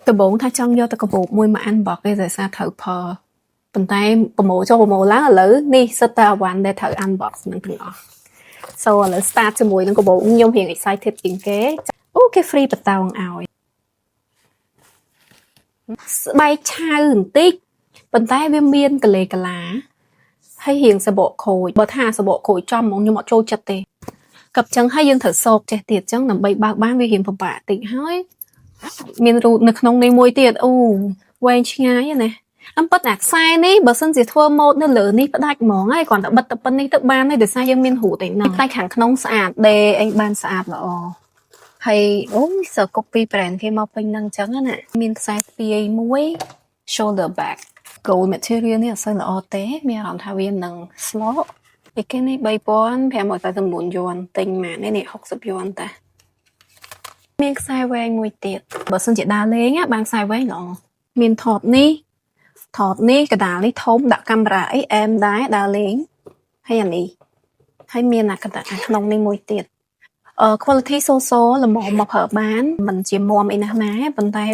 ដំបូងថាចង់យកតែកាបូបមួយមក unbox ទេដោយសារត្រូវផលប៉ុន្តែប្រមូលចុះប្រមូលឡើងឥឡូវនេះសុទ្ធតែអីវ៉ាន់ដែលត្រូវ unbox នឹងទាំងអស់ so ឥឡូវ start ជាមួយនឹងកាបូបខ្ញុំរៀង excited ជាងគេអូគេ free បន្តោងឲ្យស្បែកឆៅបន្តិចប៉ុន្តែវាមានកលេកលាហើយរៀងសបកខូចបើថាសបកខូចចំហ្មងខ្ញុំអត់ចូលចិត្តទេកັບចឹងហើយយើងត្រូវសោកចេះទៀតចឹងដើម្បីបើកបានវារៀងពិបាកតិចហើយមានរូតនៅក្នុងនេះមួយទៀតអូវែងឆ្ងាយណាអំពិតអាខ្សែនេះបើសិនជាធ្វើម៉ូតនៅលើនេះផ្ដាច់ហ្មងហើយគ្រាន់តែបិទតែប៉ុណ្នេះទៅបានហើយដោយសារយើងមានរូតឯហ្នឹងផ្នែកខាងក្នុងស្អាតដេអីបានស្អាតល្អហើយអូយសើ copy brand គេមកពេញហ្នឹងចឹងណាមានខ្សែស្ពាយមួយ shoulder bag gold material នេះអត់សូវល្អទេមានអារម្មណ៍ថាវានឹងស្លក់ឯគេនេះ3589យួនទិញមកនេះនេះ60យួនតាមានខ្សែវែងមួយទៀតបើសិនជាដើរលេងបានខ្សែវែងល្អមានថតនេះថតនេះកដាលនេះធំដាក់កាមេរ៉ាអីអែមដែរដើរលេងហើយអានេះហើយមានអាកដាលអាក្នុងនេះមួយទៀតអឺ quality so so ល្មមមកប្រើបានមិនជាមុំអីណាស់ណាប៉ុន្តែ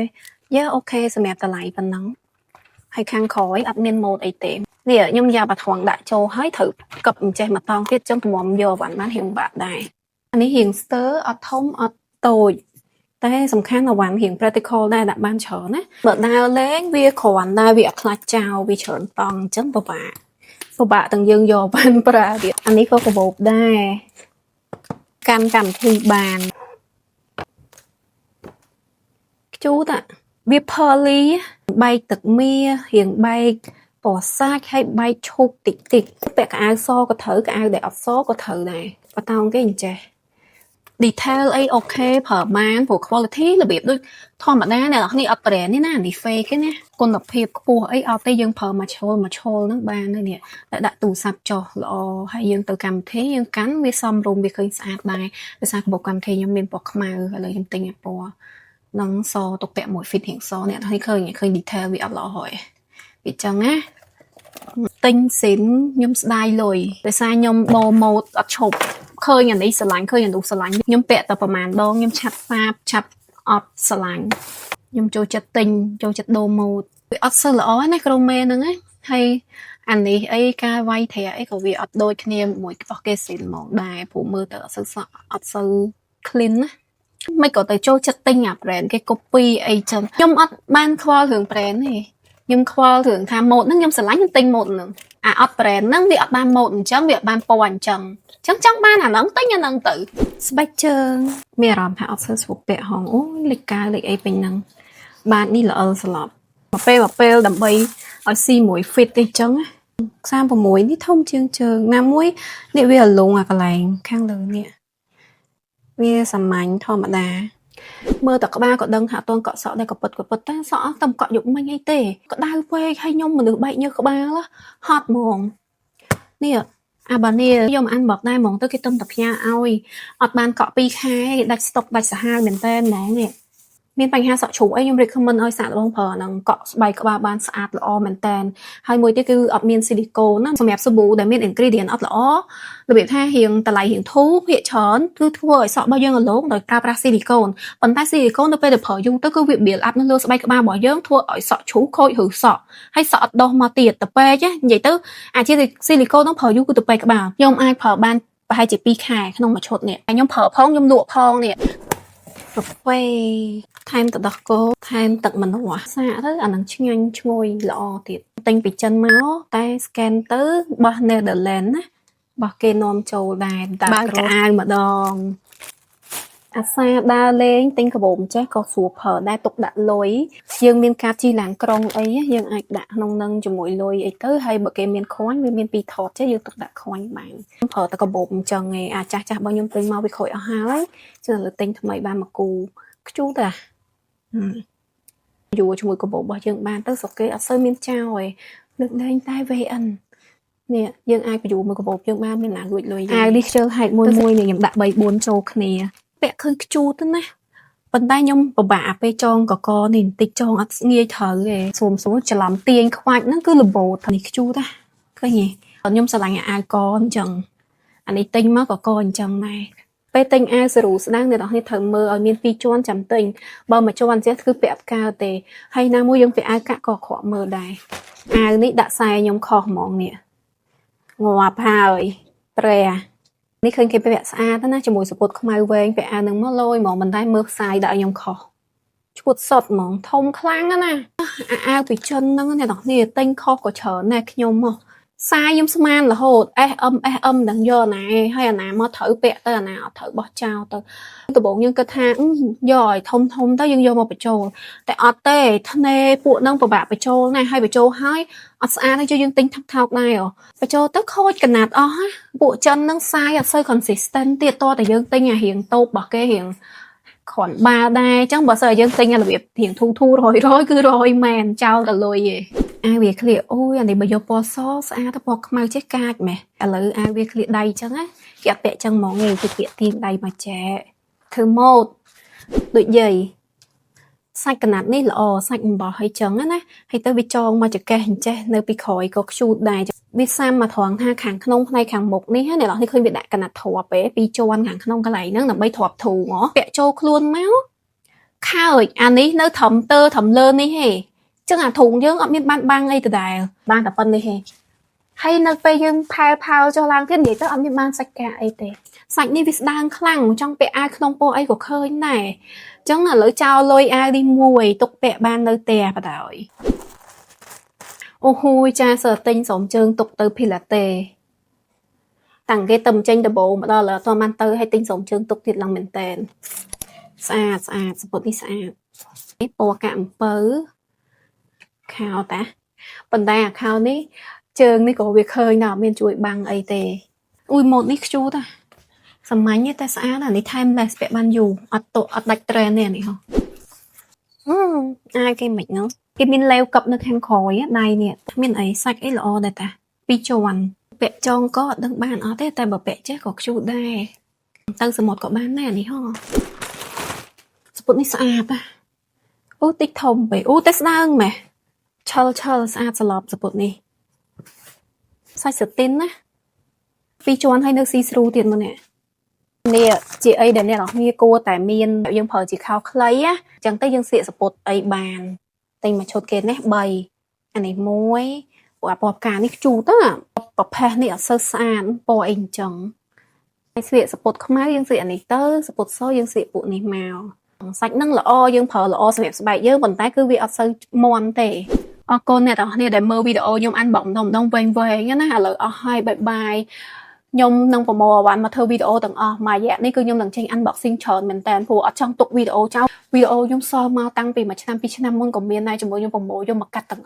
យ៉ា OK សម្រាប់តម្លៃប៉ុណ្ណឹងហើយខាងក្រោយអត់មានម៉ូតអីទេនេះខ្ញុំយ៉ាបាថងដាក់ចូលហើយត្រូវកឹបអញ្ចេះមកតង់ទៀតចឹងតម្រាំយកបានបានរៀងបាក់ដែរអានេះរៀងស្ទើអត់ធំអត់តូចតែសំខាន់អវ៉ាន់រៀង practical ដែរដាក់បានច្រើនណាបើដើរលេងវាគ្រាន់តែវាអត់ខ្លាចចោលវាច្រើនតង់អញ្ចឹងពិបាកពិបាកទាំងយើងយកបានប្រើទៀតអានេះក៏កាបូបដែរកាន់កម្មវិធីបានខ្ជូតវា pearly បែកទឹកមារៀងបែកពណ៌សាច់ហើយបែកឈូកតិចតិចពាក់កៅអៅសក៏ត្រូវកៅអៅដែលអត់សក៏ត្រូវដែរបតោងគេអញ្ចេះ detail អី OK ប្រើបានព្រោះ quality របៀបដូចធម្មតាអ្នកនរគ្នាអត់ brand នេះណានេះ fake ទេណាគុណភាពខ្ពស់អីអត់ទេយើងប្រើមួយឈុលមួយឈុលហ្នឹងបានហើយនេះតែដាក់ទូរស័ព្ទចុះល្អហើយយើងទៅកម្មវិធីយើងកាន់វាសមរម្យវាឃើញស្អាតដែរដោយសារកាបូបកម្មវិធីខ្ញុំមានពណ៌ខ្មៅឥឡូវខ្ញុំទិញពណ៌នឹងសទុកពាក់មួយ fit រៀងសអ្នកនរឃើញឃើញ detail វាអត់ល្អហើយវាចឹងណាទិញស៊ីនខ្ញុំស្ដាយលុយដោយសារខ្ញុំដូរម៉ូតអត់ឈប់ឃើញអានេះស្រឡាញ់ឃើញអានោះស្រឡាញ់ខ្ញុំពាក់តែប្រហែលដងខ្ញុំឆាប់សាបឆាប់អត់ស្រឡាញ់ខ្ញុំចូលចិត្តទិញចូលចិត្តដូរម៉ូតវាអត់សូវល្អណាក្រុមមេហ្នឹងណាហើយអានេះអីការវាយត្រាអីក៏វាអត់ដូចគ្នាមួយរបស់គេស៊ីនហ្មងដែរព្រោះមើលទៅអត់សូវសក់អត់សូវ clean ណាមិនក៏ទៅចូលចិត្តទិញអា brand គេ copy អីចឹងខ្ញុំអត់បានខ្វល់រឿង brand ទេខ្ញុំខ្វល់រឿងថាម៉ូតហ្នឹងខ្ញុំស្រឡាញ់ខ្ញុំទិញម៉ូតហ្នឹងអាអត់ brand ហ្នឹងវាអត់បានម៉ូតអញ្ចឹងវាអត់បានពណ៌អញ្ចឹងអញ្ចឹងចង់បានអាហ្នឹងទិញអាហ្នឹងទៅស្បែកជើងមានអារម្មណ៍ថាអត់សូវស្រួលពាក់ហងអូយលេខកាលេខអីពេញហ្នឹងបាទនេះល្អស្លប់មកពេលមកពេលដើម្បីឲ្យស៊ីមួយ fit ទេអញ្ចឹងណា36នេះធំជាងជើងណាមួយនេះវាអលងអាកន្លែងខាងលើនេះវាសាមញ្ញធម្មតាមើលតែក្បាលក៏ដឹងថាអត់ទាន់កក់សក់ដែរក៏ពិតក៏ពិតតែសក់អត់តែកក់យប់មិញអីទេក្តៅពេកហើយខ្ញុំមនុស្សបែកញើសក្បាលហត់ហ្មងនេះអាបានីយកមកអានបកដែរហ្មងទៅគេទំតែផ្ញើឲ្យអត់បានកក់2ខែដាច់ស្តុកដាច់សាហាវមែនតើហ្មងនេះមានបញ្ហាសក់ជ្រុះអីខ្ញុំ recommend ឲ្យសាកល្បងប្រើអាហ្នឹងកក់ស្បែកក្បាលបានស្អាតល្អមែនតើហើយមួយទៀតគឺអត់មានស៊ីលីកូនណាសម្រាប់សាប៊ូដែលមាន ingredient អត់ល្អរបៀបថារៀងតម្លៃរៀងធូរភាគច្រើនគឺធ្វើឲ្យសក់របស់យើងរលោងដោយប្រើប្រាស់ស៊ីលីកូនប៉ុន្តែស៊ីលីកូននៅពេលដែលប្រើយូរទៅគឺវា build up នៅលើស្បែកក្បាលរបស់យើងធ្វើឲ្យសក់ជ្រុះខូចឬសក់ហើយសក់អត់ដុះមកទៀតទៅពេកនិយាយទៅអាចជាស៊ីលីកូនហ្នឹងប្រើយូរគឺទៅពេកក្បាលខ្ញុំអាចប្រើបានប្រហែលជា2ខែក្នុងមួយឈុតនេះខ្ញុំប្រើផងខ្ញុំលក់ផងនេះកាហ្វេថែមទឹកដោះគោថែមទឹកម្នាស់សាកទៅអានឹងឆ្ងាញ់ឈ្ងុយល្អទៀតទិញពីចិនមកតែ scan ទៅរបស់ Netherlands ណារបស់គេនាំចូលដែរបើកកៅម្ដងអាសាដើរលេងទិញកាបូបចេះក៏ស្រួលប្រើដែរទុកដាក់លុយយើងមានការជិះឡានក្រុងអីយើងអាចដាក់ក្នុងនឹងជាមួយលុយអីទៅហើយបើគេមានខ្វាញ់វាមានពីរថតចេះយើងទុកដាក់ខ្វាញ់បានប្រើតែកាបូបអញ្ចឹងឯងអាចាស់ចាស់របស់ខ្ញុំទិញមកវាខូចអស់ហើយចឹងឥឡូវទិញថ្មីបានមកគូខ្ជូតតាយូរជាមួយកាបូបរបស់យើងបានទៅស្រុកគេអត់សូវមានចោលឯងលើកលែងតែ VN នេះយើងអាចបញ្យូរមួយកបោបយើងបានមានណាលួចលុយអាវនេះខ្ជិលហែកមួយមួយនេះខ្ញុំដាក់3 4ចូលគ្នាពាក់ឃើញខ្ជូតទៅណាប៉ុន្តែខ្ញុំពិបាកអាពេលចងកកនេះបន្តិចចងអត់ងាយត្រូវទេស្រួលស្រួលច្រឡំទាញខ្វាច់ហ្នឹងគឺរបូតនេះខ្ជូតណាឃើញទេខ្ញុំស្រឡាញ់អាវកអញ្ចឹងអានេះទិញមកកកអញ្ចឹងដែរ ពេលទិញអាវសេរីស្ដាងអ្នកនរគ្នាត្រូវមើលឲ្យមានពីរជាន់ចាំទិញបើមួយជាន់ចេះគឺពាក់អត់កើតទេហើយណាមួយយើងពាក់អាវកាក់ក៏អាក្រក់មើលដែរអាវនេះដាក់ខ្សែខ្ញុំខុសហ្មងនេះងាប់ហើយព្រះនេះឃើញគេពាក់ស្អាតណាជាមួយសំពត់ខ្មៅវែងពាក់អាវនឹងមកលយហ្មងមិនតែមើលខ្សែដាក់ខ្ញុំខុសឈួតសុតហ្មងធំខ្លាំងណាអាអាវពីចិនហ្នឹងអ្នកនរគ្នាទិញខុសក៏ច្រើនណាស់ខ្ញុំមកសាយខ្ញុំស្មានរហូត SM SM ដឹងយកណាហើយអាណាមកត្រូវពាក់ទៅអាណាអត់ត្រូវបោះចោលទៅដំបូងយើងគិតថាយកឲ្យធំធំទៅយើងយកមកបញ្ចូលតែអត់ទេធ្នេពួកហ្នឹងពិបាកបញ្ចូលណាស់ហើយបញ្ចូលហើយអត់ស្អាតទេជួយយើងទិញថោកថោកដែរបញ្ចូលទៅខូចកណាត់អស់ណាពួកចិនហ្នឹងសាយអត់សូវ consistent ទៀតតតែយើងទិញអារៀងតូបរបស់គេរៀងគ្រាន់បាល់ដែរអញ្ចឹងបើសិនឲ្យយើងទិញរបៀបរៀងធូធូរយរយគឺរយមែនចោលតែលុយឯងអាវវាក្លៀកអូយអានេះបើយកពណ៌សស្អាតទៅពណ៌ខ្មៅចេះកាចម៉េះឥឡូវអាវវាក្លៀកដៃអញ្ចឹងណាគេអត់ពាក់ចឹងហ្មងទេគេពាក់ទាញដៃមកចែកធ្វើម៉ូតដូចយាយសាច់កណាត់នេះល្អសាច់អំបោះឲ្យចឹងណាហើយទៅវាចងមកចកេះអញ្ចេះនៅពីក្រោយក៏ខ្ជូតដែរវាសាមមកត្រង់ថាខាងក្នុងផ្នែកខាងមុខនេះណាអ្នកនរនេះឃើញវាដាក់កណាត់ទ្រាប់ទេពីរជាន់ខាងក្នុងកន្លែងហ្នឹងដើម្បីទ្រាប់ធូងហ៎ពាក់ចូលខ្លួនមកខើចអានេះនៅត្រឹមទើត្រឹមលើនេះទេចឹងអាធុងយើងអត់មានបានបាំងអីដដែលបានតែប៉ុណ្្នេះទេហើយនៅពេលយើងផែផាលចុះឡើងទៀតនិយាយទៅអត់មានបានសាច់កាអីទេសាច់នេះវាស្ដើងខ្លាំងចង់ពាក់អាវក្នុងពណ៌អីក៏ឃើញដែរចឹងឥឡូវចោលលុយអាវនេះមួយទុកពាក់បាននៅផ្ទះបដ ாய் អូហូយចាសើទិញស្រោមជើងទុកទៅភីឡាតេតាំងគេទៅចេញដំបូងមកដល់ឥឡូវអត់បានទៅឲ្យទិញស្រោមជើងទុកទៀតឡើងមែនតែនស្អាតស្អាតសំពត់នេះស្អាតនេះពណ៌កាក់អំពៅខោតាប៉ុន្តែអាខោនេះជើងនេះក៏វាឃើញដែរអត់មានជួយបាំងអីទេអ៊ុយម៉ូតនេះខ្ជូតតាសាមញ្ញទេតែស្អាតអានេះ timeless ពាក់បានយូរអត់តអត់ដាច់ trend ទេអានេះហ៎អឺអាយគេមិនហ្នឹងគេមានលេវកັບនៅខាងក្រោយដៃនេះមានអីសាច់អីល្អដែរតាពីរជាន់ពាក់ចងក៏អត់ដឹងបានអត់ទេតែបើពាក់ចេះក៏ខ្ជូតដែរទៅសមុទ្រក៏បានដែរអានេះហ៎ស្ពុតនេះស្អាតណាអូតិចធំពេកអូតែស្ដើងម៉េះឆលឆលស្អាតស្លប់ស្ពុតនេះសាច់ satin ណាពីរជាន់ហើយនៅស៊ីស្រូទៀតមកនេះនេះជាអីដែលអ្នកនរគ្នាគួរតែមានយើងប្រើជាខោខ្លីណាអញ្ចឹងទៅយើងស្លៀកសំពត់អីបានទិញមួយឈុតគេនេះ3អានេះមួយពួកអាពណ៌ផ្កានេះខ្ជូតណាប្រផេះនេះអត់សូវស្អាតពណ៌អីអញ្ចឹងហើយស្លៀកសំពត់ខ្មៅយើងស្លៀកអានេះទៅសំពត់សយើងស្លៀកពួកនេះមកសាច់នឹងល្អយើងប្រើល្អសម្រាប់ស្បែកយើងប៉ុន្តែគឺវាអត់សូវមាន់ទេអរគុណអ្នកទាំងអស់គ្នាដែលមើលវីដេអូខ្ញុំអានបកម្ដងម្ដងវែងវែងណាឥឡូវអស់ហើយ bye bye ខ្ញុំនឹងប្រមូលអវ៉ាន់មកធ្វើវីដេអូទាំងអស់មួយរយៈនេះគឺខ្ញុំនឹងចេញ unboxing ច្រើនមែនតើព្រោះអត់ចង់ទុកវីដេអូចោលវីដេអូខ្ញុំសល់មកតាំងពីមួយឆ្នាំពីរឆ្នាំមុនក៏មានដែរជាមួយខ្ញុំប្រមូលយកមកកាត់ទាំងអស់។